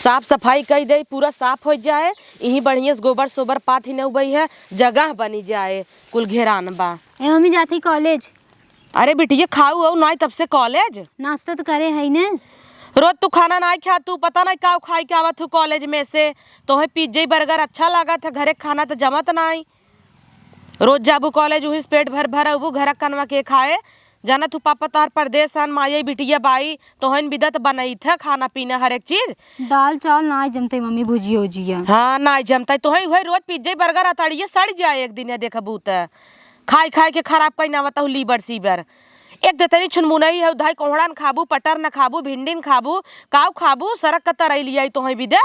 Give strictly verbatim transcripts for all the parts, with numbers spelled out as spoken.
साफ सफाई कई दे, पूरा साफ होइ जाए। इहीं बढ़िया से गोबर सोबर पाथी न उबई है, जगह बनी जाए, कुल घेरान बा। ए मम्मी, जात ही कॉलेज। अरे बिटिया, खाऊ अउ नाई तब से कॉलेज? नाश्ता तो करे है ने। रोज तू खाना नाई खा, तू पता नाई का खाई के आवत हूँ कॉलेज में से। तोहे पिज्जा बर्गर अच्छा लागत है, घरे खाना तो जमत नाई। रोज जाबू कॉलेज, उही से पेट भर भर अबू, घर कनवा के खाए। जाना तू पापा तोहर परदेस हन, माई बिटिया बाई, तोहन बिदत बनई थे खाना पीना हर एक चीज। दाल चावल नाई जमते मम्मी, भुजिया उजिया। हाँ, नाई जमते। तोहे उहे रोज पिज्जा बर्गर अतड़िए सड़ जाए एक दिन, देखबू त खाई खाई के खराब कई ना बताऊ लीवर सीवर। एक दे तनी छुनमुनई है, धाई कोहड़ा न खाबू, पटर न खाबू, भिंडी न खाबू, काऊ खाबू, सरक का तरई लियाई तोहे बिदे।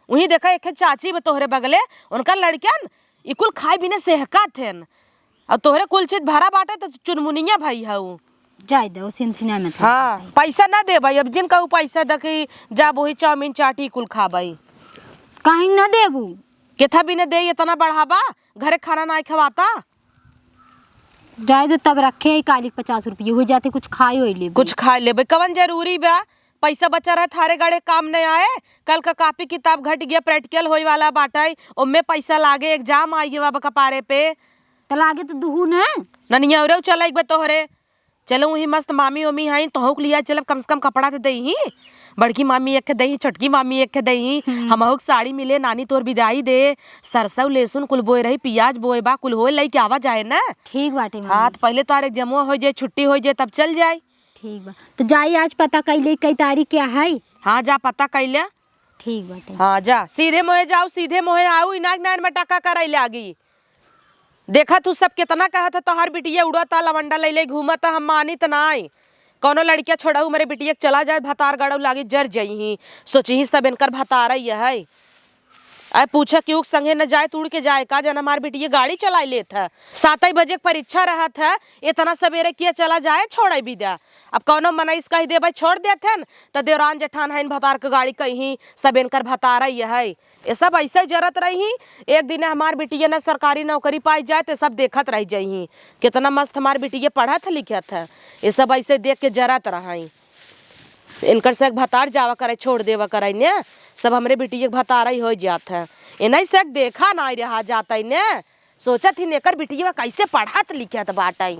उहीं देखा, एक चाची बा तोहरे बगले, उनका लड़कियन ई कुल खाए बिना सेहका थेन। और तोहरे कुल चीज भरा बाटे, तो चुनमुनिया भाई हऊ। जाए दे, सिनसिना में था। हाँ, पैसा ना दे भाई, अब जिन कहू पैसा दे कि जा वही चाउमीन चाट ई कुल खा भाई। काहे ना देबू? केथा बिना दे इतना बढ़ावा, घरे खाना ना खवाता। जाए दे, तब रखे है काली पचास रुपये, हो जाते कुछ खाए होई लेबे। कुछ खाए लेबे, कवन जरूरी बा? पैसा बचा रहे थारे गड़े काम नहीं आए। कल का कापी किताब घट गया, प्रैक्टिकल होए वाला बाटे, ओमे पैसा लागे, एग्जाम आई गवा बा कपारे पे। त लागे त दुहू न। ननिया उरे चला एक बे तोहरे। चलो वही मस्त मामी ओमी हईं, तोहू के लिया चलब, कम से कम कपड़ा तो देही। बड़की मामी एक के देही, छोटकी मामी एक के देही। हम्म। हमहू के साड़ी मिले, नानी तोर बिदाई दे। सरसों लहसुन कुल बोए रही, पियाज बोए बा, कुल होए लई के आवा जाए न। ठीक बाटे मम्मी। हाँ, तो पहले तोहार एग्जामवा हो जाए, छुट्टी हो जाए, तब चल जाए। ठीक बा, तो जाई आज पता कइले कई तारीख क्या है। हाँ, जा पता कइले। ठीक बाटे। हाँ, जा सीधे मोहे जाऊ, सीधे मोहे आऊ, इनाग नान में टाका कराई लागी। देखा तू सब कितना कहत है, तोहार बिटिया उड़ता, लवंडा ले ले घूमता, हम मानित नाई। कौनो लड़किया छोड़ऊ, मेरे बिटिया के चला जाए, भतार गड़ऊ लागी, जर जइही, सोचही सब इनकर भतारा यह है। आए पूछा कि उक संगे न जाए, त उड़ के जाए का, जन हमार बिटिया गाड़ी चलाए लेत है। सातई बजे के परीक्षा रहत है, इतना सवेरे किया चला जाए, छोड़े बिदा। अब कौनो मनईस कह दे भाई छोड़ देत हन, त देवरान जेठान हइन भतार के गाड़ी कहीं, सब इनकर भतारा यह है। ये सब ऐसे जरत रही। एक दिन हमार बिटिया न सरकारी नौकरी पाई जाए, त सब देखत रह जइही। कितना मस्त हमार बिटिया पढ़त है, लिखत है। ये सब ऐसे देख के जरत रही। इनकर से भतार जावा करे, छोड़ देवा करे ने, सब हमरे बिटिया के भतारा ही हो जात है। इन्हीं से देखा ना रहा जाता ने, सोचत ही एकर बिटिया कैसे पढ़त लिखत बाटई।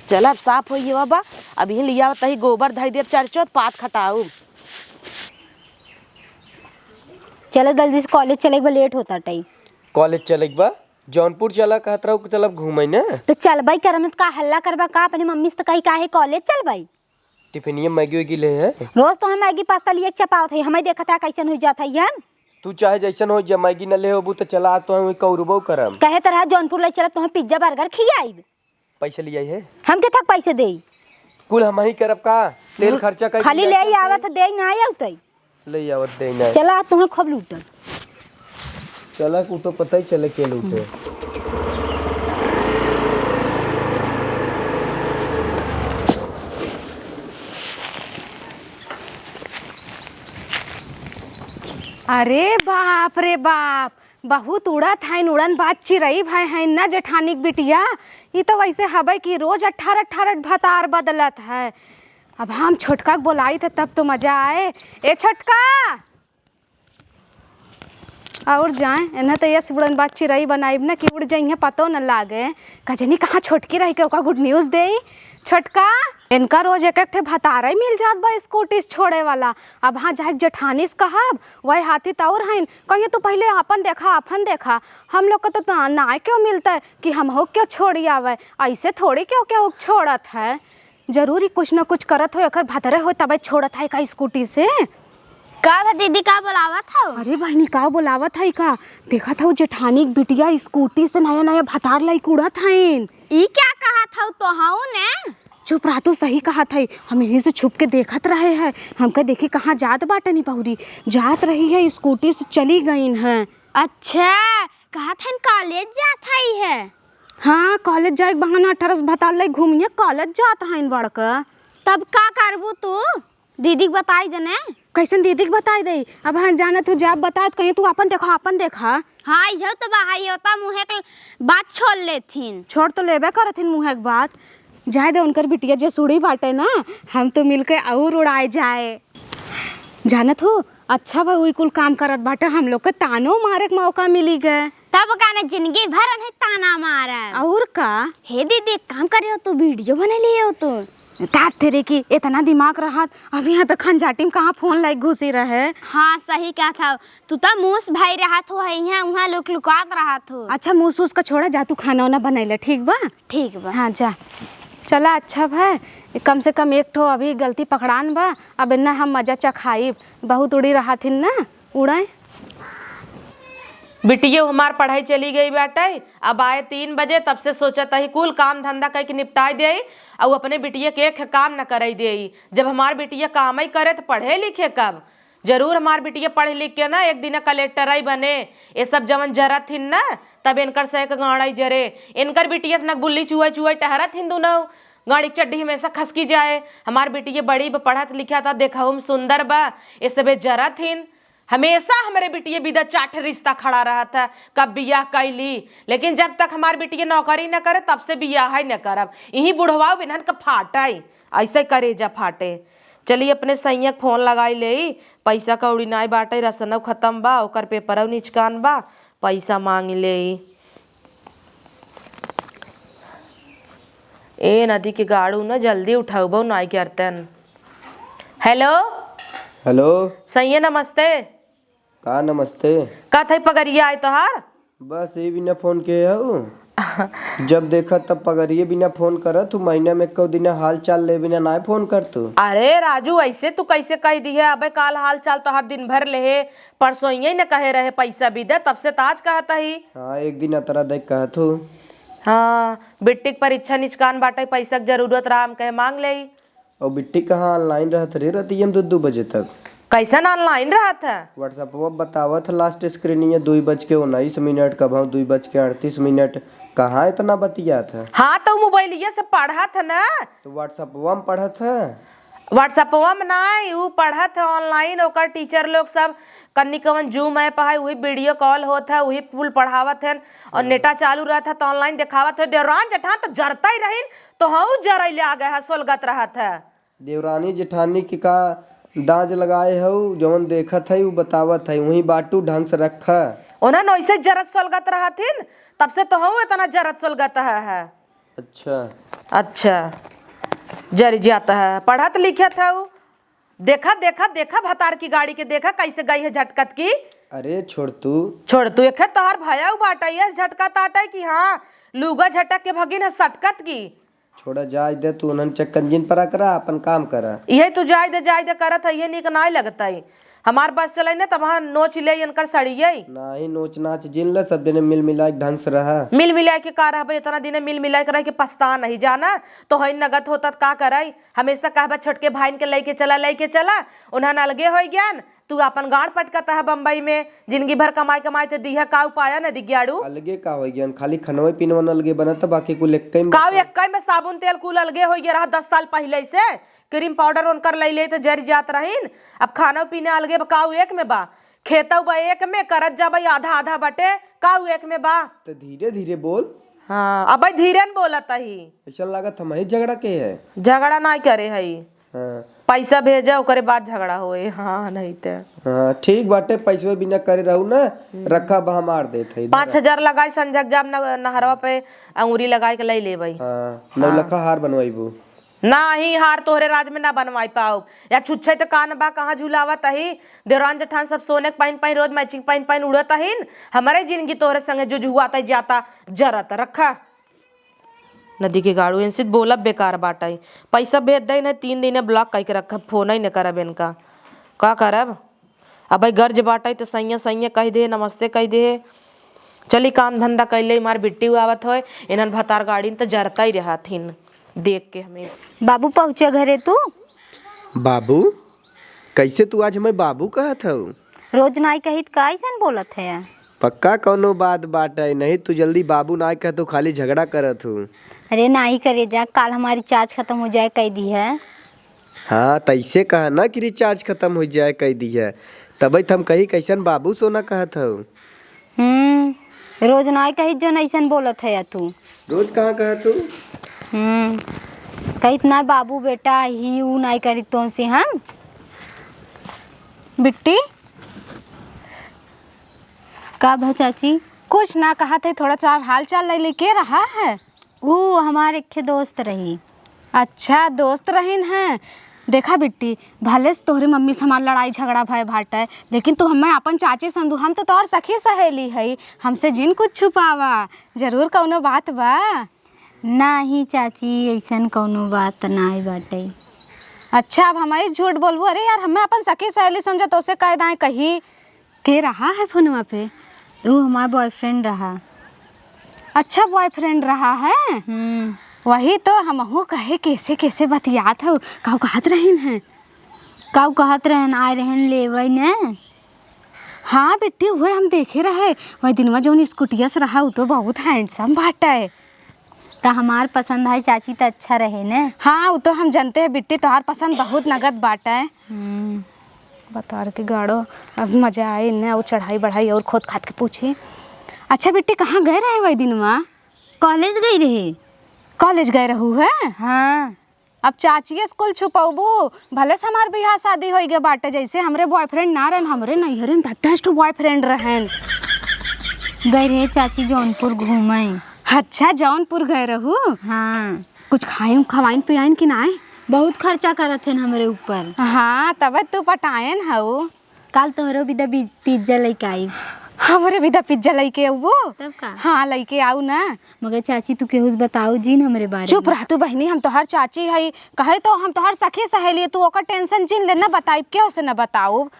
चल अब साफ होई बाबा, अब यही लिया तही गोबर धई देब चार चौथ पात खटाऊ। चलो जल्दी से कॉलेज चले के बा, लेट होता टाइम। कॉलेज चले के बा? जौनपुर चला कहत रहू कि चलब घूमे ने। तो चलबई करम, तो का हल्ला करबा का? अपने मम्मी से तो कही काहे कॉलेज चलबई? टिफिनिया मैगी वैगी ले है? रोज तो हम मैगी पास्ता लिए चपावत है, हमें देखत है कैसन हो जात है हम। तू चाहे जैसन हो जा, मैगी न ले होबू तो चला, आज तो हम कौरबो करम। कहे तो रहा जौनपुर ले चलब, तो हम पिज्जा बर्गर खियाइब। पैसे ले आई है? हम के थक पैसे देई? कुल हम ही करब का? तेल खर्चा कर खाली दिया ले ही करते। आवत दे ना आवत है। ले आवत दे ना। चला, तुम्हें खूब लूटल। चला, कुटो पता ही चले के लूटे। अरे बाप रे बाप, बहुत उड़त हइन, उड़न बाज चिरई भय हइन ना जेठानी के बिटिया। ई तो वैसे हबे कि रोज अठारह अठारह भतार बदलत है। अब हम छोटका के बोलाई थे तब तो मजा आए। ए छोटका, और जाए एना तो यस उड़न बाज चिरई बनाइब ना कि उड़ जाइए, पतो न लागे। कजनी कहाँ छोटकी रह के ओका गुड न्यूज दे। छोटका, इनका रोज एक एक ठे भतारे मिल जात बा स्कूटी से छोड़े वाला। अब हाँ जाए जेठानी से कहब, वही हाथी तौर हइन, कहिए तू पहले आपन देखा, आपन देखा। हम लोग को तो ना, ना क्यों मिलता है कि हम हो क्यों छोड़ी आवे, ऐसे थोड़ी क्यों क्यों छोड़त है। जरूरी कुछ न कुछ करत हो, एकर भतरे हो तबे छोड़त है का स्कूटी से। का बा दीदी, का बोलावत हो? अरे बहिनी, का बोलावत है का? देखत हो जेठानी के बिटिया स्कूटी से नया नया भतार लाई उड़त हइन। ई क्या कहत हऊ तोहऊ ने? चुप रह, तू सही कहत है। हम यहीं से छुप के देखत रहे हैं। हमका देखी कहाँ जात बाटनी बहुरी। जात रही है, स्कूटी से चली गईन हैं। अच्छा, कहत हन कॉलेज जात हई है। हाँ, कॉलेज जाए के बहाना अठारह से भतार ले घूमिए, कॉलेज जात हईन बड़का। तब का करबू तू? दीदी के बताई देने। कैसन दीदी के बताई दे? अब हम जानत हो, जब बताओ तो कहीं तू अपन देखा, अपन देखा। हाँ, इहो तो बा, हाई होता मुँहे के बात छोड़ लेथिन। छोड़ तो लेबे करथिन मुँहे के बात। जाए दे उनकर बिटिया जे सुड़ी बाटे ना, हम तो मिलके और उड़ाए जाए। जानत हो, अच्छा भा उई कुल काम करत बाटे, हम लोग के तानो मारे के मौका मिली गए। तब का ने जिंदगी भर उन्हें ताना मारब। और का? हे दीदी, एक काम करियो, तू वीडियो बना लियो तू। का तेरे की इतना दिमाग रहत, अभी यहाँ पे खंजाटी में कहाँ फोन लाइक घुसी रहे। हाँ, सही कहत हौ। तू तो मूस भाई रहत हो, है यहाँ उहाँ लुक लुकात रहत हो। अच्छा, मूस उस का छोड़ा, जा तू खाना वाना बनाई ले, ठीक बा? ठीक बा। हाँ, जा। चला, अच्छा भाई, कम से कम एक ठो अभी गलती पकड़ान बा, अब इन्ना हम मजा चखाई, बहुत उड़ी रहत हिन ना, उड़ाए। बिटियो हमार पढ़ाई चली गई बाटे, अब आए तीन बजे, तब से सोचत ही कुल काम धंधा कइके निपटाई देई, अउ अपने बिटिया के एक काम न करई देई। जब हमार बिटिया कामई करे त पढ़े लिखे कब? जरूर हमार बिटिया पढ़ लिख के ना एक दिन कलेक्टरई बने। ये सब जवन जरत हिन ना, तब इनकर सैक गाड़ई जरे। इनकर बिटिया त नकबुल्ली चुए चुए टहरत हिन दुनौ। गाड़ी चड्ढी हमेशा खसकी जाए। हमार बिटिया बड़ी ब-, पढ़त लिखत ह, देखहु में सुंदर बा। ये सबे जरत हिन। हमेशा हमरे बिटिया बिदा चार ठे रिश्ता खड़ा रहत है, कब बियाह कैली। लेकिन जब तक हमार बिटिया नौकरी न करे, तब से बियाह ही न करब। इही बुढ़वा बिन्हन क फाटई, ऐसे करेजा फाटे। चली अपने सैया क फोन लगाई लेई, पैसा कौड़ी नाई बाटे, रसनौ खतम बा, ओकर पेपरौ निचकान बा, पैसा मांग लेई। ए नदी के गाड़ू न जल्दी उठौबौ नाई करतन। हेलो। हेलो। सैया नमस्ते। का नमस्ते? का थई पगरिया आए तोहार? बस ये बिना फोन के हऊ। जब देखा तब पगरिये बिना फोन करत हू, महीना में एको दिन हाल चाल ले बिना नाय फोन कर तू। अरे राजू, ऐसे तू कैसे कह दिहे? अबे काल हाल चाल तोहार दिन भर लेहे, परसों ही न कहे रहे पैसा भी दे, तब से त आज कहत ही। हाँ, एक दिन अतरा देख कहत हू। हाँ, बिट्टी के परीक्षा निचकान बाटे, पैसा के जरूरत रहा, हम कहे मांग लेई। और बिट्टी कहाँ online रहत रे रतिया में दू दू बजे तक? कैसन online रहत है? WhatsApp-वा बतावत है last screen ये दुई बज के उन्नीस मिनट, कबहूँ दुई बज के अड़तीस मिनट। कहाँ इतना बतियात है? हाँ, तो मोबाइलिया से पढ़त है ना। तो WhatsApp-वा में पढ़त है? WhatsApp-वा में नाई, ऊ पढ़त है online, ओकर teacher लोग सब कन्नी कवन Zoom app है, वही video call होत है, वही कुल पढ़ावत है, और हाँ। नेटा चालू रहत है तो online देखावत है। देवरान जेठान तो जरता ही रहीन, तो हऊ जरैले आ गए है, सोलगत रहत है। देवरानी जेठानी के का दाज लगाए हऊ, जवन देखत है उ बतावत है, वही बाटू ढंग से रखा। उन्हन वैसे जरत सोलगत रहथिन, तब से तो हऊ इतना जरत सोलगत है, है। अच्छा। अच्छा, जरि जात है, पढ़त लिखत हऊ। देखा, देखा, देखा भतार की गाड़ी के, देखा कैसे गई है झटकत की। अरे छोड़ तू। छोड़ तू, एखे तोहर भयाऊ बाटै, ये झटका ताटै कि हाँ, लूगा झटक के भगिन है सटकत की। छोड़ा, जाय दे तू, उन्हन चक्कर जिन परा करा, अपन काम करा। इहे तू जाय दे, जाय दे करत है, इहे नीक नाय लगतै। हमार बस चलै न, तब हाँ नोच ले इनकर सड़ियै। नाही, नोच नाच जिन ले, सब जने मिल मिलाय के ढंग से रहा। मिल मिलाय के का रहबे, इतना दिने मिल मिलाय के रह के पछता नहीं जाना, तो है नगद होता त का करै। हमेशा कहबा छोटके भाइन के लइके चला, लइके चला, उन्हन अलगे होइ गयन, तू आपन गाड़ पटकत है बम्बई में, जिंदगी भर कमाई कमाई ते दीहा, का उपाय न दिग्याड़ू? अलगे का होइ गयन, खाली खनवे पीनवन अलगे बनत, बाकी कुल एक्कै में का बा। एक्कै में साबुन तेल कुल अलगे होइ गया रहा दस साल पहिले से, cream powder उनकर लइ ले तो जरि जात रहीन, अब खाना पीना अलगे बा, का एक में बा? खेतौ बा एक में, करत जाबै आधा आधा बटे, का एक में बा? तो धीरे धीरे बोल। हाँ, अबै धीरे न बोलत ही। ऐसा लागत हमही झगड़ा के है। झगड़ा नाय करे हई। हाँ। पैसा भेजा, ओकरे बाद झगड़ा होए। हाँ, नहीं ते। हाँ, ठीक बाटे, पैसवे बिना करे रहू ना, हम्म। रखा बा, हम आर देत हई, पाँच हजार लगाई, संझक जाब न-, नहरवा पे अंगुरी लगाई के लइ लेबै। हाँ, नौलखा हाँ। हार बनवाइबू। नाही, हार तोहरे राज में ना बनवाई पाउब। या छुच्छे त कान बा, कहाँ झुलावत ही? देवरान जेठान सब सोने के पहिन पहिन, रोज matching पहिन पहिन उड़त हिन। हमरे जिंदगी तोहरे संगे जुझुआत जाता, जरत रखा। नदी के गाड़ू इनसे बोलब बेकार बाटै। पैसा भेज दे, नहीं तीन दिन block कइके रखब, फोन ही न करब इनका। का करब? अबै गर्ज बाटै त सैया सैया कहि दे, नमस्ते कहि दे। चली काम धंधा कइ लेई, मार बिट्टी आवत होय, इन्हन भतार गाड़िन त जरतै रहथिन देख के हमें। बाबू पहुँचे घरे तू? बाबू? कैसे तू आज हमें बाबू कहत हऊ? रोज नाई कहित का अइसन बोलत है? पक्का कौनो बात बाटै, नहीं तू जल्दी बाबू नाई कहत हऊ, खाली झगड़ा करत हऊ। अरे नाई करे जा, काल हमार recharge खतम होइ जाए कहि दिहे। हाँ, तैसे कहा ना कि recharge खतम होइ जाए कहि दिहे, तबै त हम कही कैसन बाबू सोना कहत हऊ। हम्म, रोज नाई कहित जौन अइसन बोलत है तू। रोज कहाँ कहत हऊ? हम्म, कहित ना बाबू बेटा ही ऊ नाई करित तोन से हम। बिट्टी। का भा चाची? कुछ ना, कहत है, थोड़ा सा हाल चाल ले ले, के रहा है? ऊ हमार एक ठे दोस्त रही। अच्छा, दोस्त रहिन हैं। देखा बिट्टी, भले से तोहरे मम्मी से हमार लड़ाई झगड़ा भय बाटे, लेकिन तू हमें अपन चाची समझू, हम तो तोहर सखी सहेली हई, हमसे जिन कुछ छुपावा, जरूर कौनो बात बा। नाही चाची, ऐसन कौनो बात नाई बाटे। अच्छा, अब हम ऐस झूठ बोलबू? अरे यार, हमें अपन सखी सहेली समझा, तो उसे कह दाएं कही। के रहा है फोनवा पे? वो हमार बॉयफ्रेंड रहा। अच्छा, बॉयफ्रेंड रहा है? हम्म। वही तो हमहू कहे, कैसे कैसे बतियात हो, काऊ कहत रहन है? काऊ कहत रहन, आए रहन लेवे ने। हाँ बिट्टी, उहे हम देखे रहे, वही दिनवा जौन स्कूटिया से रहा, उ तो बहुत हैंडसम बाटे। त हमार पसंद है चाची, त अच्छा रहे ने। हाँ, उ तो हम जानते हैं बिट्टी, तोहार पसंद बहुत नगद बाटे। हम्म। बतार के गाड़ो, अब मजा आए ने, और चढ़ाई बढ़ाई और खोद खाद के पूछी। अच्छा बिट्टी, कहाँ गए रहे वही दिनवा? कॉलेज गई रही। कॉलेज गए रहू है? हाँ। अब चाचिये से कुल छुपौबू, भले से हमार बियाह शादी होई गए बाटे, जैसे हमरे बॉयफ्रेंड ना रहन, हमरे नैहरे में दस ठो बॉयफ्रेंड रहन। गए रहे चाची जौनपुर घूमे। अच्छा, जौनपुर गए रहू? हाँ। कुछ खाइन, खवाइन, पियाइन कि नाय? बहुत खर्चा करत हन हमरे ऊपर। हाँ, तब तू पटायन हऊ। काल तोहरो बिदा बी-, पिज्जा लइके आई। हमरे बिदा पिज्जा लइके अउबू? तब का? हाँ, लइके आऊ ना। मगर चाची, तू केहू से बताऊ जिन हमरे बारे चुप में। रह तू बहिनी, हम तोहार चाची हई, कहे तो हम तोहार सखी सहेली, तू ओकर टेंशन जिन ले, ना बताइब, केहू से ना बताउब।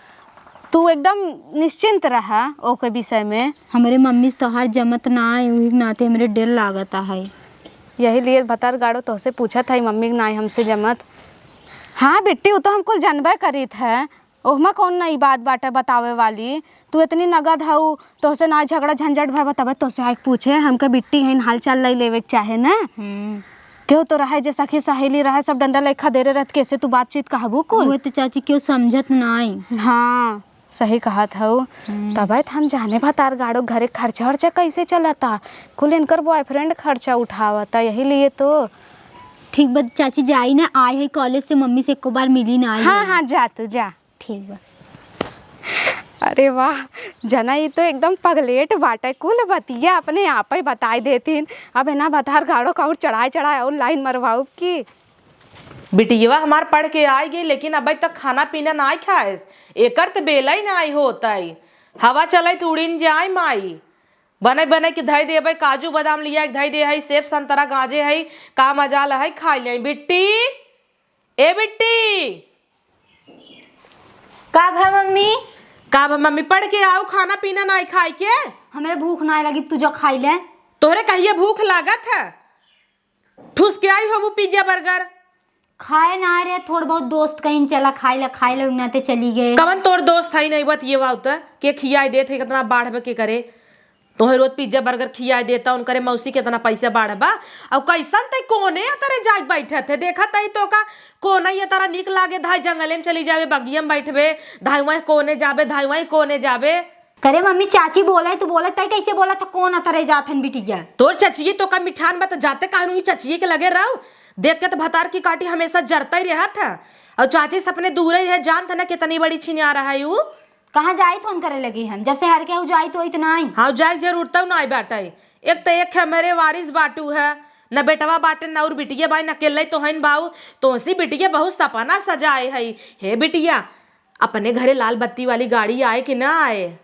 तू एकदम निश्चिंत रह ओके विषय में। हमरे मम्मी से तोहार जमत ना है, उही के नाते हमरे डर लागत है। यही लिए भतार गाड़ो तोहसे पूछत है, मम्मी के नाई हमसे जमत। हाँ बिट्टी, उ तो हम कुल जानबे करीत है, ओहमा कौन नई बात बाटे बतावे वाली? तू इतनी नगद हऊ, तोहसे ना झगड़ा झंझट भय बा, तबे तोहसे आइके पूछे, हमके बिट्टी हईन, हाल चाल लई लेवे के चाहे ना। हम्म। केहू तो रहे जे सखी सहेली रहे, सब डंडा लेखा देरे रहत, कैसे तू बातचीत कहबू कुल? वो तो चाची केहू समझत नाई। हाँ, सही कहत हऊ। हम्म। तबे त हम जाने भतार गाड़ो घरे खर्चा वर्चा कैसे चलता, कुल इनकर बॉयफ्रेंड खर्चा उठावता, यही लिए तो। ठीक बा चाची, जाई ना, आए है कॉलेज से, मम्मी से एको बार मिली ना आई हाँ, है। हाँ, जा तू, जा। ठीक बा। अरे वाह, जना ई तो एकदम पगलेट बाटे, कुल बतिया अपने आप ही बताई देतीन। अब एना भतार गाड़ो का और चढ़ाए चढ़ाए और लाइन मरवाउब की। बिटियवा हमार पढ़ के आई गई, लेकिन अबे तक खाना पीना नाई खाएस। एकर त बेला ही नाई होतई। हवा चलई त उड़िन जाए माई। बने बने के धई देबे, काजू बादाम लिया के धई दे हई, सेब संतरा गांजे हई, का मजाल हई, खाई लेई। बिट्टी, ए बिट्टी। का भा मम्मी? का भा मम्मी, पढ़ के आऊ, खाना पीना नाई खाई के? हमरे भूख नाई लगी, तू जा खाई ले। तोहरे कहिए भूख लागत है? ठूस के आई होबू पिज्जा बर्गर। खाए ना रे, थोड़ बहुत दोस्त कहीं चला खाए ला, खाए ला, उन्ना ते चली गए। कवन तोर दोस्त है नहीं बतिए बाउत के खियाए देत है, कितना बाढ़ के करे। तोहे रोज पिज्जा बर्गर खियाए देता, उनकरे मौसी कितना पैसा बाढ़ बा। और कैसन तई कोने अतरे जाके बैठत है, देखत है तो का कोना ये तारा निक लागे, धाई जंगले में चली जावे, बगिया में बैठबे, धाई वहीं कोने जाबे, धाई वहीं कोने जाबे। करे मम्मी, चाची बोले, तू बोले, तई कैसे बोला था, कौन अतरे जात हन बिटिया? तोर चचिए तो का मिठान बा, त जाते काहे नु चचिए के लगे रहो? देख के तो भतार की काटी हमेशा जरता ही रहत है। और चाची से अपने दूर ही है, जानत है ना कितनी बड़ी छिनिया रहा है ऊ। कहाँ जाई तो करे लगी हम, जब से हर के हऊ जाई तो इतना आई। हाँ, जाए जरूरत ना आई बाटे। एक तो एक है मेरे वारिस बाटू है, न बेटवा बाटे, न और बिटिया बाई, न अकेले तो हईन बाऊ। तोसी बिटिया बहुत सपना सजाए है। हे बिटिया, अपने घरे लाल बत्ती वाली गाड़ी आए कि ना आए?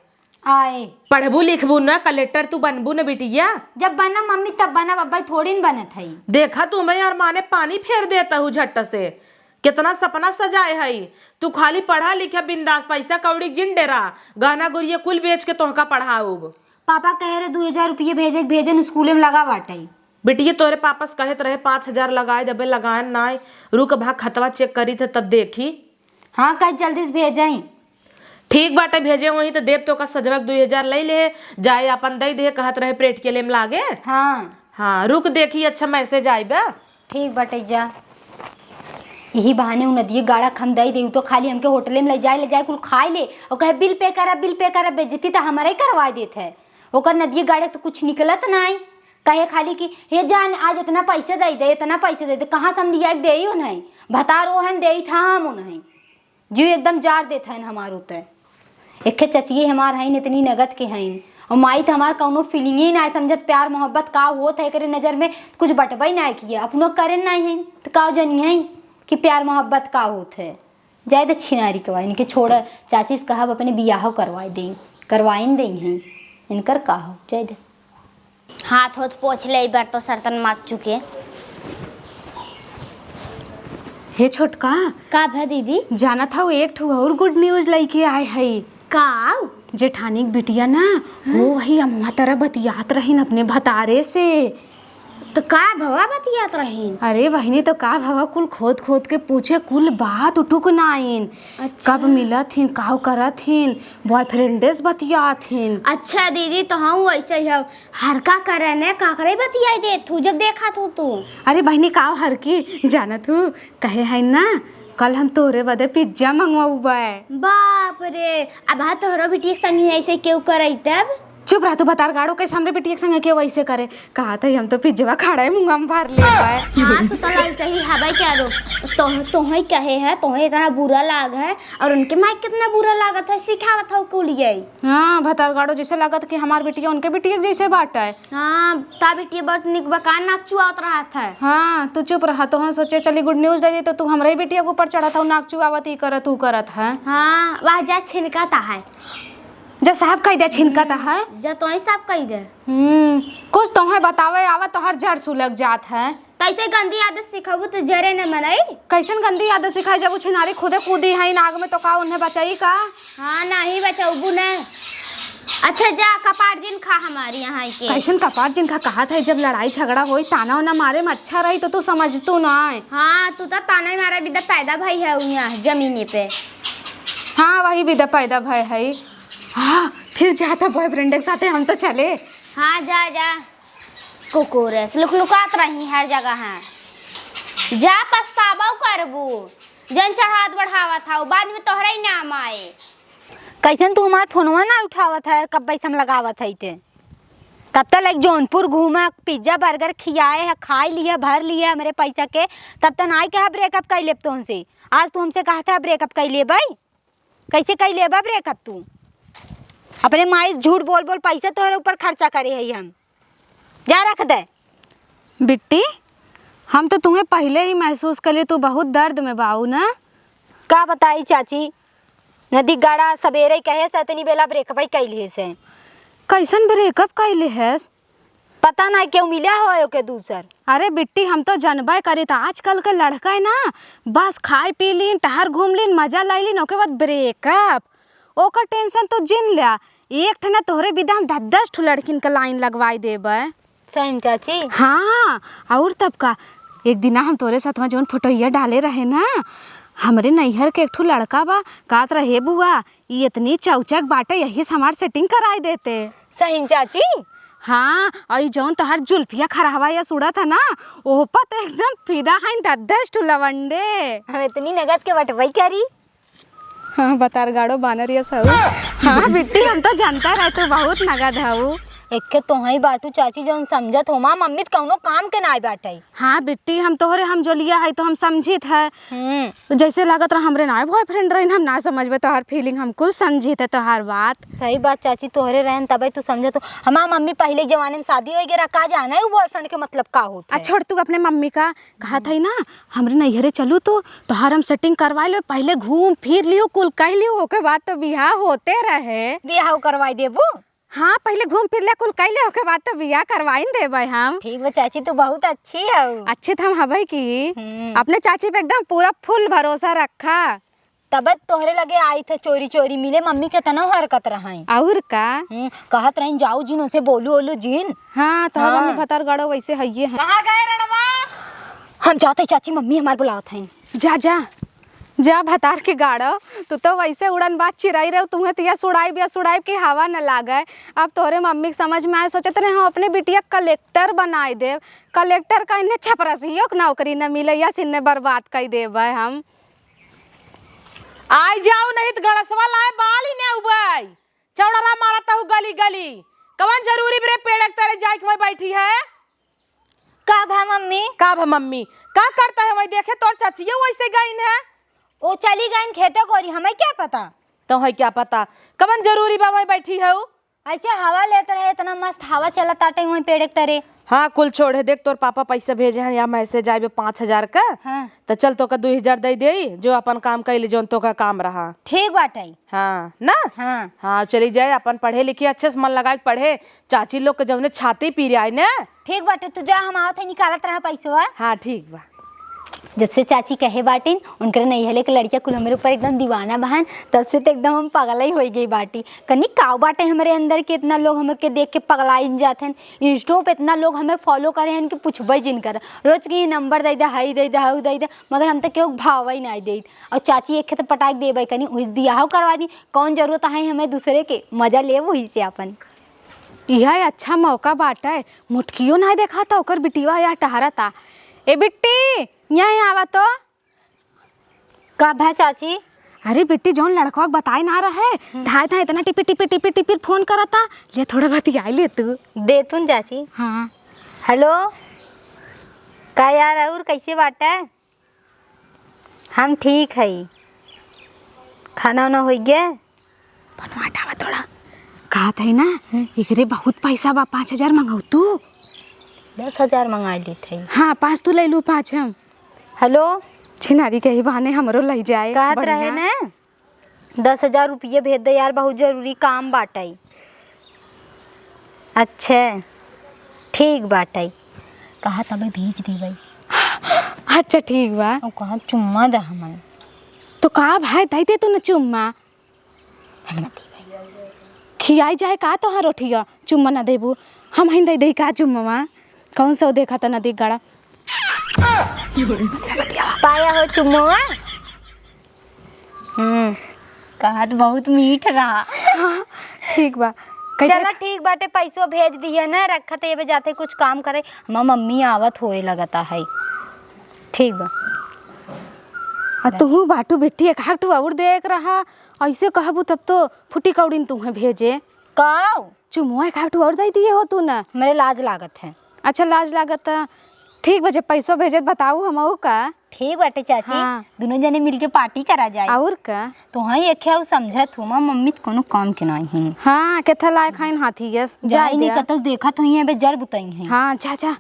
आए। पढ़बू लिखबू ना, कलेक्टर तू बनबू ना बिटिया? जब बनब मम्मी तब बनब, अब्बा थोड़ी न बनत हई। देखा तू हमें यार माने पानी फेर देता हूँ झट से। कितना सपना सजाए हई। तू खाली पढ़ा लिखा बिंदास, पैसा कौड़ी जिन डेरा, गहना गुरिया कुल बेच के तोहका पढ़ाऊब। पापा कहे रहे दू हजार रुपये भेजे, भेजन स्कूले में लगा बाटे। बिटिया तोहरे पापा से कहत रहे पाँच हजार लगाए देबे, लगायन नाय। रुक भा खतवा चेक करी थे तब देखी। हाँ, कल जल्दी से भेजई। ठीक बाटे, भेजे वहीं तो देब तो का सजवा के दुई हजार ले ले, जाए अपन दई दे, कहत रहे प्रेटियले में लागे। हाँ। हाँ, रुक देखी, अच्छा मैसेज आई बा। ठीक बाटे, जा। यही बहाने उ नदिये गाड़ा के हम दई दे, उ तो खाली हमके होटले में ले जाए, ले जाए, कुल खाए ले और कहे, "बिल पे करा, बिल पे करा।" बेइज्जती तो हमारा ही करवा देत है। ओकर नदिये गाड़े तो कुछ निकलत नाई, कहे खाली कि, "हे जान, आज इतना पैसे दे दे, इतना पैसे दे दे।" कहाँ से हम लिया के देई उन्हें? भतार ओहन देई था हम उन्हें। जिउ एकदम जार देत हइन हमार उते। एक्खे चचिए हमार हइन, इतनी नगद के हइन। अउर माई त हमार कउनो feeling ही नाहीं समझत, प्यार मोहब्बत का होत है एकरे नजर में, कुछ बटबइ नाहीं किए, अपनो करेन नाहीं हइन, त का जनिहइँ कि प्यार मोहब्बत का होत है। जाए दे छिनारी के बा, इनके छोड़, चाची से कहब अपने बियाह करवाए देइँ, करवाइन देइँ हइन, इनकर का हो, जाए दे। हाथ होत पोछ ले, एक बार तो सरतन मार चुके। हे छोटका। का भा दीदी? जानत हउ, एक ठो अउर good news लइके आए हई। का? जेठानी के बिटिया ना, हाँ? हो वही अम्मा तरह बतियात रहिन अपने भतारे से। तो का भवा बतियात रहिन? अरे बहिनी, तो का भवा, कुल खोद खोद के पूछे, कुल बात उठुक नाइन। अच्छा। कब मिलत हिन, काव करत हिन, boyfriend से बतियात हिन। अच्छा दीदी, तो हम वैसे ही हउ। हरका करे ने, काकरे बतियाई देत हू, जब देखत हू तू। अरे बहिनी, काव हरकी, जानत हू, कहे हइन ना, कल हम तोरे बदे pizza मंगवउबे। बाप रे, अब हा तोहरो बिटिया के संगे ऐसे केहू करई तब? चुप रह तू, भतार गाड़ो, कैसे हमरे बिटिया के संगे केहू ऐसे करे? कहत हई हम तो पिज्जवा खाड़ा ही मुंगा में भर लेबे। हाँ, तू तो ललचही हबे क्या रो? तो, तोहे कहे है, तोहे इतना बुरा लाग है, और उनके माई कितना बुरा लागत है, सिखावत हउ कुल ये। हाँ, भतार गाड़ो, जैसे लागत कि हमार बिटिया उनके बिटिया के जैसे बाटे। हाँ, ता बिटिया बहुत निक बा, का नाक चुआवत रहत है। हाँ, तू चुप रहा, तोहन सोचे चली good news दे दी, तो तू हमरे ही बिटिया के ऊपर चढ़त हउ, नाक चुआवत, ई करत, ऊ करत है। हाँ, वाह, जा छिनकत है। जा साफ कइ दे, छिनकत है। जा तोही साफ कइ दे। हम्म, कुछ तोहे बतावे आवा, तोहर जड़ सुलग जात है। तैसे गंदी आदत सिखाबू तो जरे न मनई। कैसन गंदी आदत सिखाई, जब उ छिनारी खुदे कूदी है नाग में, तो का उन्हें बचाई का? हाँ, नहीं बचाबू न। अच्छा जा, कपार जिन खा हमारी यहाँ के। कैसन कपार जिन खा कहत है, जब लड़ाई झगड़ा होई, ताना उना मारे में अच्छा रही तो तू समझतू ना है। हाँ, तू तो ताना ही मारे बिदा पैदा भई है यहाँ जमीने पे। हाँ, वही बिदा पैदा भय है। हाँ, फिर जाता boyfriend के साथे हम तो चले। हाँ, जा, जा। कुकुर ऐसे लुकलुकात रही हर जगह है। जा पछताबो करबू, जन चढ़ात बढ़ावत हउ, बाद में तोहरा ही नाम आए। कैसन तू हमार फोनवा ना उठावत है, कब पैसा हम लगावत है ते? कब तक लाइक जौनपुर घूमा, pizza burger खियाए है, खाई लिया, भर लिया हमरे पैसा के, तब तक नाई कहा breakup कर लेब तुमसे। आज तू हमसे कहा था breakup कर लेबै, कैसे कई लेबा breakup तू? अपने माई झूठ बोल बोल पैसा तोहरे ऊपर खर्चा करे हई हम। जा रख दे। बिट्टी, हम तो तुम्हें पहिले ही महसूस कर लिए, तू बहुत दर्द में बाऊ ना। का बताई चाची, नदी गड़ा सबेरे कहे से इतनी बेला breakup ही कई लिए से। कैसन breakup कई ले हैस? पता नाहीं केहू मिला हो ओके दूसर। अरे बिट्टी, हम तो जनबे करी त आजकल के लड़का है ना, बस खाए पी लीन, टहर घूम लीन, मजा ले लीन, ओके बाद breakup। ओकर tension तो जिन ल्या, एक ठे ना तोहरे बिदा हम दस दस ठो लड़किन के line लगवाई देबे। सही में चाची? हाँ, और तब का, एक दिना हम तोरे साथवा जौन फोटोइया डाले रहे ना, हमरे नैहर के एक ठो लड़का बा, कहत रहे, "बुआ, ई इतनी चौचक बाटे, यही से हमार setting कराई देते।" सही में चाची? हाँ, और ई जौन तोहार जुल्फिया खरहवा या सुड़त है ना, ओह पर तो एकदम फिदा हईन दस दस ठो लवंडे। हम इतनी नगद के बटबई करी। हाँ, बतार गाड़ो बानर यस हऊ। हाँ बिट्टी, हम तो जानता रहे तू बहुत नगद हऊ। एक्के तोहई बाटू चाची जौन समझत हो, माँ मम्मी त कौनो काम के नाई बाटई। हाँ बिट्टी, हम तोहरे हम जोलिया है तो हम समझित है। हम्म। जैसे लागत रहा हमरे नाय boyfriend रहिन, हम ना समझबे तोहार feeling, हम कुल समझित है तोहार बात। सही बात चाची, तोहरे रहन तबे तू समझत हो। हमार मम्मी पहले के जमाने में शादी होई गे रहा, का जाना है उ boyfriend के मतलब का होत आ है। छोड़ तू अपने मम्मी का, कहत है ना, हमरे नैहरे चलू तू, तोहार हम setting करवा लेबे, पहले घूम फिर लियो, कुल कह लियो, ओके बाद तो बियाह होते रहे। बियाह करवाई देबू? हाँ, पहिले घूम फिर ले, कुल कइले, ओके बाद तो बियाह करवाइन देबै हम। ठीक बा चाची, तू बहुत अच्छी हऊ। अच्छी त हम हबै की। हम्म। अपने चाची पे एकदम पूरा full भरोसा रखा। तबे तोहरे लगे आई थे चोरी चोरी मिले, मम्मी के तनो हरकत रहई। और का? हम्म, कहत रही जाऊ जिन, उनसे बोलू ओलू जिन। हाँ, तो हाँ। मम्मी भतार गाड़ो वैसे हइये हैं। कहाँ गए रणवा? हम जाते चाची, मम्मी हमार बुलावत हैं। जा, जा। जा भतार के गाड़ो, तू तो वैसे उड़न बाज चिरई रहे, तुम्हें तो यस उड़ाइब, यस उड़ाइब कि हवा न लागे। अब तोहरे मम्मी के समझ में आए, सोचत रहे हम अपने बिटिया कलेक्टर बनाए देब। कलेक्टर का इन्हें छपरसियो के नौकरी न मिले, यस इन्हें बर्बाद कई देबे हम। आई जाऊ नहीं त गड़सवा लाए बाल ही न उबाई। चौड़रा मारत हऊ गली गली। कवन जरूरी बरे पेड़ के तरे जाए के वहीं बैठी है? का भा मम्मी? का भा मम्मी? का करता है वहीं? देखे तोर चचियो वैसे गईन है। ओ चली गइन खेते गोरी, हमें क्या पता? तोहई क्या पता? कवन जरूरी बा वहीं बैठी हऊ? ऐसे हवा लेत रहे, इतना मस्त हवा चलत आटे वहीं पेड़ के तरे। हाँ, कुल छोड़ है, देख तोर पापा पैसा भेजे हैं या मैसेज आइबे पाँच हजार का। हाँ। त चल तोका दुई हजार दे देई, जो अपन काम कइले, जौन तोका काम रहा। ठीक बाटे। हाँ, ना? हाँ। हाँ, चली जाए, अपन पढ़े लिखे, अच्छे से मन लगाए के पढ़े। चाची लोग के जौने छाती पीराए ना। ठीक बाटे, तू जा, हम आवत है, निकालत रहा पैसवा। हाँ, ठीक बा। जब से चाची कहे बाटिन, उनकरे नैहरे के लड़किया कुल हमरे ऊपर एकदम दीवाना बहन, तब से तो एकदम हम पगला ही होइ गई बाटी। कनी काव बाटे हमरे अंदर के, इतना लोग हमके देख के पगलाइन जात हन। Insta पे इतना लोग हमें follow करे हन कि पूछबे जिन कर। रोज के ही नंबर दे दे, हई दे दे, हऊ दे दे, मगर हम तो केहू के भाव ही नहीं देत। और चाची एक खेत पटाक देबे कनी, उस बियाह करवा दी, कौन जरूरत है हमें दूसरे के, मजा लेब वही से अपन। यह अच्छा मौका बाटे, मुटकियो ना देखा था, ओकर बिटिया या टहरा था। ए बिट्टी, यहाँ आवा तो। का भा चाची? अरे बिट्टी, जौन लड़कवा के बताए ना रहे, हम्म। धाए धाए इतना टिपी टिपी टिपी टिपी फोन करता, ले थोड़ा बतियाई ले तू। दे तू न चाची। हाँ। हेलो, का यार, और कैसे बाटे? हम ठीक हई। खाना उना होइ गया? बनवाटा में थोड़ा। कहत हई ना, हम्म। एकरे बहुत पैसा बा, पाँच हजार मंगाऊ तू। दस हजार मंगा लेत हई। हाँ, पाँच तू ले लू, पाँच हम। हेलो। छिनारी के ही बहाने हमरो लई जाए, कहत बढ़िया। रहे ना, दस हजार रुपये भेज दे यार, बहुत जरूरी काम बाटई। अच्छा, ठीक बाटई। कहा तबे भेज देबई। अच्छा, ठीक बा। और कहा चुम्मा दे हमन। तो का भाई, दे दे तू न चुम्मा। हम ना देबे। खियाई जाए का तोहार रोटिया, चुम्मा ना देबू? हम हईन दे दे का चुम्मा? कौन सा देखा था नदी गड़ा? पाया हो चुम्मा? हम्म, कहत बहुत मीठ रहा। हाँ, ठीक बा। कैसे? चला ठीक बाटे, पैसो भेज दिहे ना, रखत एबे जाते कुछ काम करे, हमार मम्मी आवत होए लगता है। ठीक बा। आ तुहू बाटू बिट्टी, एक हाथ टू और देख रहा, ऐसे कहबू तब तो फुटी कौड़िन तुहें भेजे। काऊ? चुमुआ एक आध ठो और दे दिए हो तू ना। हमरे लाज लागत है। अच्छा, लाज लागत है। ठीक बा, जब पैसो भेजत बताऊ हमहू का। ठीक बाटे चाची, हाँ। दुनो जने मिलके पार्टी करा जाए। और का? तो हाँ, ये क्या समझत हो, माँ मम्मी तो कोनो काम के नहीं है। हाँ, केथा लायक है हाथी, यस, जाए जाए नहीं दिया। कतौ देखत होई है, बे जर बुताई है। हाँ, जा, जा।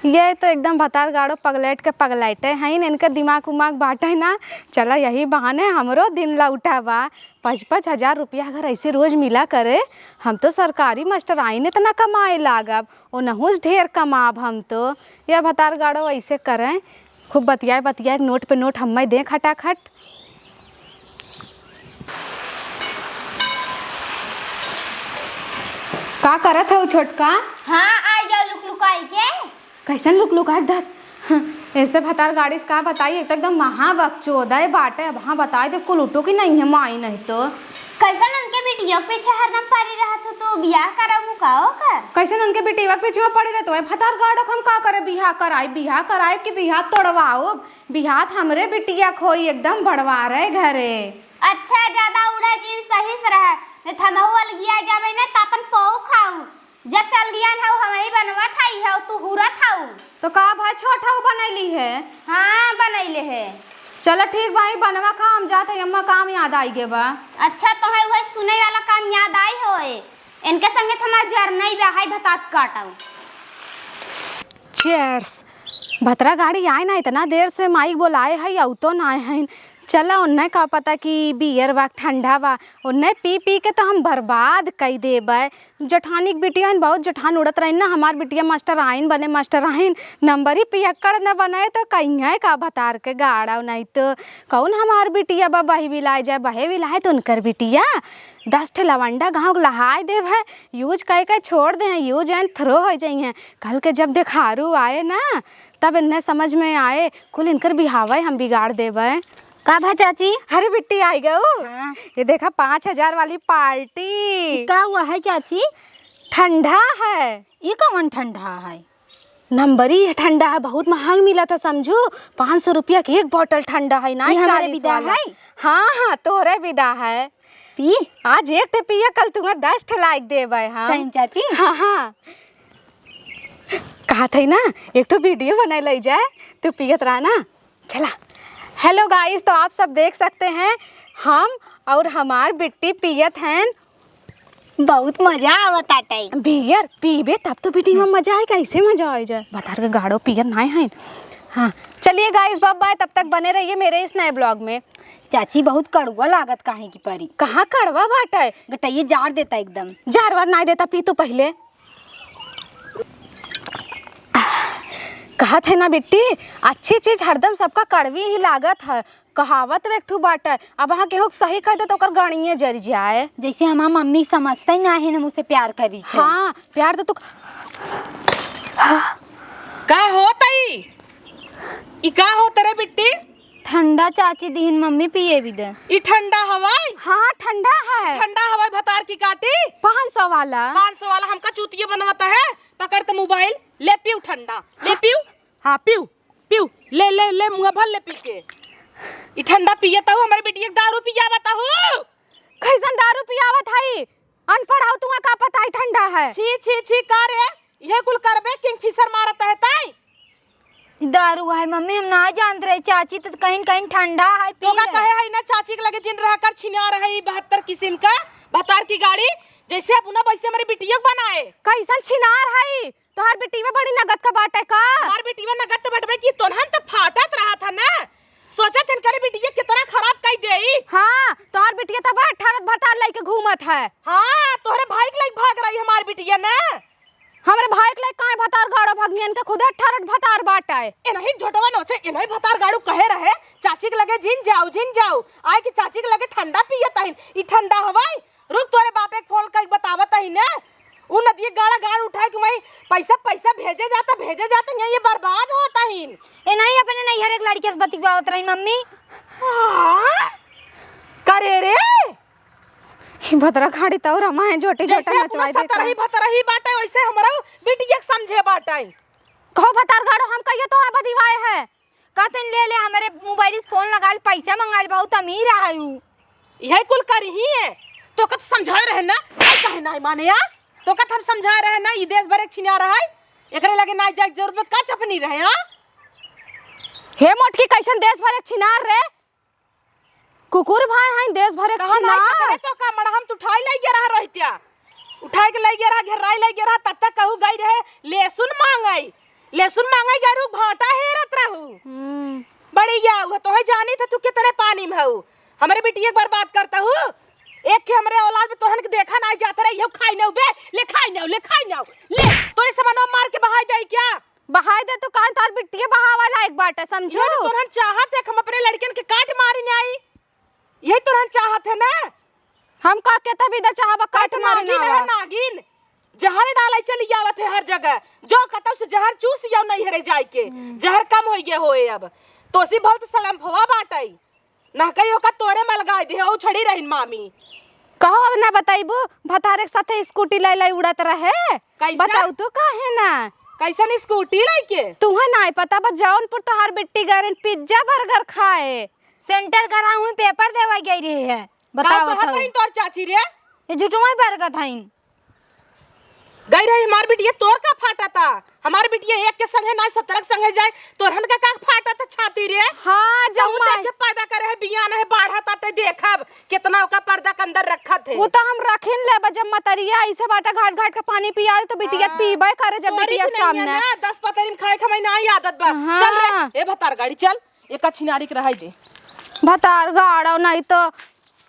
ये तो एकदम भतार गाड़ो पगलेट के पगलेटे हैं, इनके दिमाग उमाग बाटे ना। चला यही बहाने हमरो दिन लौटा बा। पाँच पाँच हजार रुपया अगर ऐसे रोज मिला करे, हम तो सरकारी मास्टराइन इतना कमाए लागब, ओनहू से ढेर कमाब हम तो। या भतार गाड़ो ऐसे करें, खूब बतियाए बतियाए, नोट पे नोट हम्मे दें खटाखट। का करत हऊ छोटका? हाँ, आ गया लुक लुकाई के। कैसन लुक लुकाए दस? ऐसे भतार गाड़ी से का बताई, एक तो एकदम महा बकचोदय बाटे। अब हाँ बताई दे कुल उठो कि नहीं है माई नहीं तो। कैसन उनके बिटिया के पीछे हरदम पड़ी रहत हो, तो बियाह कराऊ का ओकर? कैसन उनके बिटिया के पीछे पड़ी रहत हो? ए भतार गाड़ो हम का करे, बियाह कराई, बियाह कराई कि बियाह तोड़वाओ? बियाह त हमरे बिटिया खोई एकदम बड़वारे घरे। अच्छा, ज्यादा उड़ा जिन सही से रह, नहीं त हमहू अलगिया जाबे ना त अपन पौ खाऊ। जब से अलगियान हऊ, हमही बनवत हई हऊ, तू हुरत हऊ। तो का भाई, छोट हऊ बनैली है? हाँ, बनैले है। चलो ठीक भाई, बनवा खा, हम जात हई, अम्मा काम याद आई गे बा। अच्छा, तोहे उहे सुने वाला काम याद आई होए, इनके संगे तो हमार जर नहीं बा, हाय भतात काटऊ। चेयर्स। भतरा गाड़ी आए ना, इतना देर से माइक बोलाए है, अउ तो ना आए हैं। चला, उन्हें का पता कि बियर बा, ठंडा बा, उन्हें पी पी के तो हम बर्बाद कई देबे। जेठानी के बिटिया हन, बहुत जेठान उड़त रही ना, हमार बिटिया मास्टराइन बने, मास्टराइन नंबरी पियक्कड़ न बने, तो कहिए का भतार के गाड़ा, नहीं तो कौन हमार बिटिया बा, बही बिलाए जाए, बहे बिलाए तो उनकर बिटिया दस ठे लवंडा गाँव के लहाय देब है, use कई के छोड़ दे हैं, use and throw हो जाई हैं। कल के जब देखारू आए ना, तब इन्हें समझ में आए, कुल इनकर बिहावे हम बिगाड़ देबे। का भा चाची? अरे बिट्टी आई गऊ। हाँ। ये देखा पाँच हजार वाली पार्टी। ई का हुआ है चाची? ठंडा है। ये कौन ठंडा है? नंबरी है ठंडा है, बहुत महंग मिला था समझू, पाँच सौ रुपया के एक बॉटल ठंडा है ना, ये हमारे चालीस विदा वाला। है? हाँ, हाँ, तोरे विदा है। पी। आज एक ठे पिया, कल तुम्हें दस ठे लाइक देबे हम। सही में चाची? हाँ, हाँ। कहा था ना, एक ठो वीडियो बनाए ले जाए, तू पियत रहा ना। चला, Hello guys, तो आप सब देख सकते हैं, हम और हमार बिट्टी पियत हैं। बहुत मजा आवत आटे। बियर पीबे तब तो बिट्टी में मजा आए, कैसे मजा आए जाए? भतार के गाड़ो पियत नाय हैं। हाँ, चलिए guys, bye bye, तब तक बने रहिए मेरे इस नए vlog में। चाची, बहुत कड़ुआ लागत काहे की परी? कहाँ कड़वा बाटे? गटइये जार देता एकदम। जार वार नाय देता, पी तू पहिले। कहत है ना बिट्टी, अच्छी चीज हरदम सबका कड़वी ही लागत है। कहावत में एक ठू बाटे, अब अहाँ केहू के सही कह दे तो ओकर गणिये जरि जाए। जैसे हमार मम्मी समझते ही ना है, हम उसे प्यार करी थे। हाँ, प्यार तो तू का होत ई? ई का होत रे बिट्टी? ठंडा चाची दिहिन मम्मी पिए भी दे। ई ठंडा हवाई? हाँ, ठंडा है। ठंडा हवाई भतार की काटी? पाँच सौ वाला। पाँच सौ वाला हमका चूतिया बनवत है। पकड़ त मोबाइल, ले पीऊ ठंडा, ले पीऊ। हाँ, पीऊ, पीऊ, ले, ले, ले, मुँह भर ले पी के। ई ठंडा पिए तहु, हमरे बिटिया के दारू पियावत हऊ। कैसन दारू पियावत हई? अनपढ़ हऊ, तुहा का पता है ठंडा है? छी, छी, छी, का रे? इहे कुल करबे, किंगफिशर मारत है ताई? ई दारू है मम्मी, हम ना जानत रहे। चाची त कहीं न कहीं ठंडा है, पी तो का ले। कहे है ना, चाची के लगे जिन रहा कर, छिनार है ई बहत्तर किस्म का, भतार की गाड़ी, जैसे अपना वैसे हमरे बिटिया के बनाए। कैसन छिनार है? तोहार बिटिया बड़ी नगद का बाटे का? हमार बिटिया नगद त बटबे की, तोहन त फाटत रहा था ना, सोचत हन करे बिटिया कितना खराब कई देई। हाँ, तोहार बिटिया तब अठारह भतार लइके घूमत है। हाँ, तोहरे भाई के लइके भाग रही हमार बिटिया ना। हमरे भाई के लइके काहे भतार गाड़ो भगियन के खुदे अठारह भतार बाटे। ए नहीं झोटवा नोचे, ए नहीं भतार गाड़ू कहे रहे, चाची के लगे जिन जाऊ, जिन जाऊ। आए कि चाची के लगे ठंडा पियत हइन, ई ठंडा हवाई। रुक, तोरे बापे के फोन कइके बतावत हई ने। उ नदिया गाड़ा गाड़ उठाए के वहीं पैसा, पैसा भेजे जाता, भेजे जाता, यहीं ये बर्बाद होत हइन। ए नहीं, अपने नैहर एक लड़के से बतियावत रही मम्मी। हाँ? करे रे? ई भतरा खाड़ी तौर हमा है, झोटी झोटा जैसे अपना नचवाई दे सतरही का। भतरही बाटे, वैसे हमरो बिटिया के समझे बाटे। कहो भतार गाड़ो, हम कहियो तो हाँ बदिवाए है। कहते ले ले हमरे मोबाइल से फोन लगा ले, पैसा मंगा ले, बहुत अमीर है उ। यही कुल करी ही है। तो कत समझाए रहे ना, आई काहे ना माने यार? तो कत हम समझाए रहे ना, ई देश भर एक छिनार है, एकरे लगे ना जाए के जरूरत का चपनी रहे, हाँ? हे मोटकी, कैसन देश भर एक छिनार रे? कुकुर भाई हैं, देश भर एक कहाँ छिनार। नहीं पकड़े तो का मड़हम तू उठाई लई गया रहा रोहित्या, उठाई के लई गया रहा, घेराई लई गया रहा, तब तक कहू गई रहे लहसुन मांगई, लहसुन मांगई गरू भाटा हेरत रहू। हम्म। बड़ी गया हुआ, तोहे जानी था तू कितने पानी में हऊ, हमरे बिटिया के बर्बाद करता हूँ। एक के हमरे औलाद में तोहन के देखा ना जाता रही, यो खाई ना बे, ले खाई ना, ले खाई ना, ले तोरे समनवा मार के बहाई दे क्या? बहाई दे तू, काहे तार बिटिया बहावा लायक बाटे, समझू? ये तो तोहन चाहत है कि हम अपने लड़कन के काट मारी न्याई, यही तोहन चाहत है ना? हम का के तभी दे चाहब काट मारी नागिन है, नागिन। जहर डाले चली आवत है हर जगह। जो कतौ से जहर चूस जाओ नहीं हरे जाए के। हम्म। जहर कम होई गए होए अब। तोसी भल त सड़म भवा बाटई। ना कहियो का तोरे मलगाई दे, ओ छड़ी रहिन मामी। कहो अब ना बताइबू, भतारे के साथे स्कूटी लाई लाई उड़त रहे। कैसन? बताऊ तू काहे ना? कैसन स्कूटी लाई के? तुहे ना पता बा, जौनपुर तोहार बिट्टी गए रहिन पिज्जा बर्गर खाए। सेंटर गराउंड में पेपर देवे गई रही है। बताओ का कहत हईन तोर चाची रे? ये झुटुआ बरगत हईन। गई रही हमार बिटिया, तोर का फाटा था? हमार बिटिया एक के संगे ना सत्रह के संगे जाए, तोरहन का का फाटा था छाती रे? हाँ, जब कहूँ माई देखे पैदा करे है, बियान है, बाढ़ा ताटे, देखब कितना ओका पर्दा के अंदर रखत है। वो तो हम रखिन ले, जब मतरिया ऐसे बाटा घाट घाट के पानी पियाल तो बिटिया हाँ। पीबे करे जब तोरी बिटिया की नहीं है सामने। ना, दस पतरी में खाए खमाई ना आदत बा। हाँ। चल रे, ए भतार गाड़ी चल। एका छिनारी के रहाई दे। भतार गाड़ो नहीं तो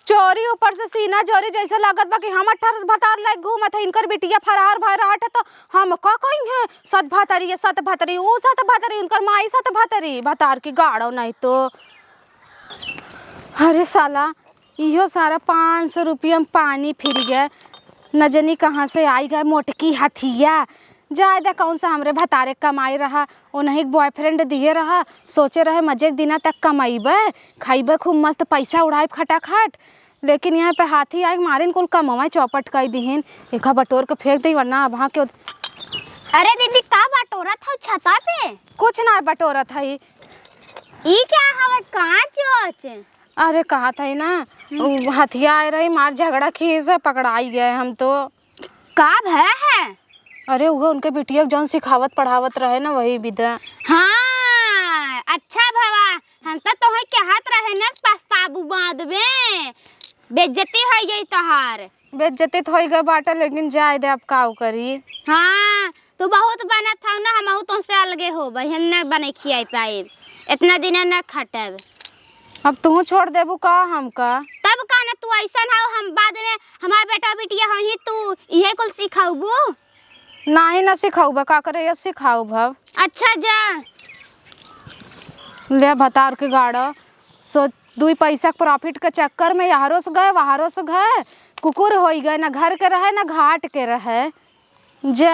चोरी ऊपर से सीना चोरी जैसे लागत बा कि हम अठारह भतार लाइक घूमत है, इनकर बिटिया फरार भय रहत है तो हम का कही है सत भतरी, ये सत भतरी, ऊ सत भतरी, उनकर माई सत भतरी, भतार की गाड़ो नहीं तो। अरे साला, इहो सारा पाँच सौ रुपया में पानी फिर गए। न जनी कहाँ से आई गए मोटकी हथिया। जाए दे, कौन सा हमरे भतारे कमाई रहा, ओनही के boyfriend दिए रहा। सोचे रहे मजे के दिना तक कमाइबे, खाइबे, खूब मस्त पैसा उड़ाइब खटाखट। लेकिन यहाँ पे हाथी आए मारिन कुल कमवा चौपट कर दिहिन। एका बटोर के फेंक दे वरना अब हाँ के। अरे दीदी, का बटोरत हौ छता पे? कुछ ना बटोरत है। ई क्या हवे, कांच ओच? अरे, कहत हई ना, हम्म। उ हथिया आए रही, मार झगड़ा खीस, पकड़ाई गए हम तो। का भय है? अरे, उहे उनके बिटिया के जौन सिखावत पढ़ावत रहे ना, वही विद्या। हाँ, अच्छा भवा, हम तो तोहे कहत रहे न, पछताबू बाद में, बेइज्जती होइ गई तोहार। बेइज्जती तो होइ गए बाटे, लेकिन जाए दे, अब काउ करी। हाँ, तू बहुत बनत हौ ना, हमहू तोहसे अलगे होबे, हम न बने खियाई पाइब, इतना दिन न खटब। अब तू छोड़ देबू का हमका? तब का न, तू ऐसन हौ, हम बाद में हमार बेटा बिटिया होही, तू इहे कुल सिखौबू? नाही न सिखौबे, का करे ये सिखाउब अब। अच्छा जा। ले भतार के गाड़ा, सो दुई पैसा के profit के चक्कर में यहरो से गए, वहरो से गए, कुकुर होइ गए, न घर के रहे, न घाट के रहे। जे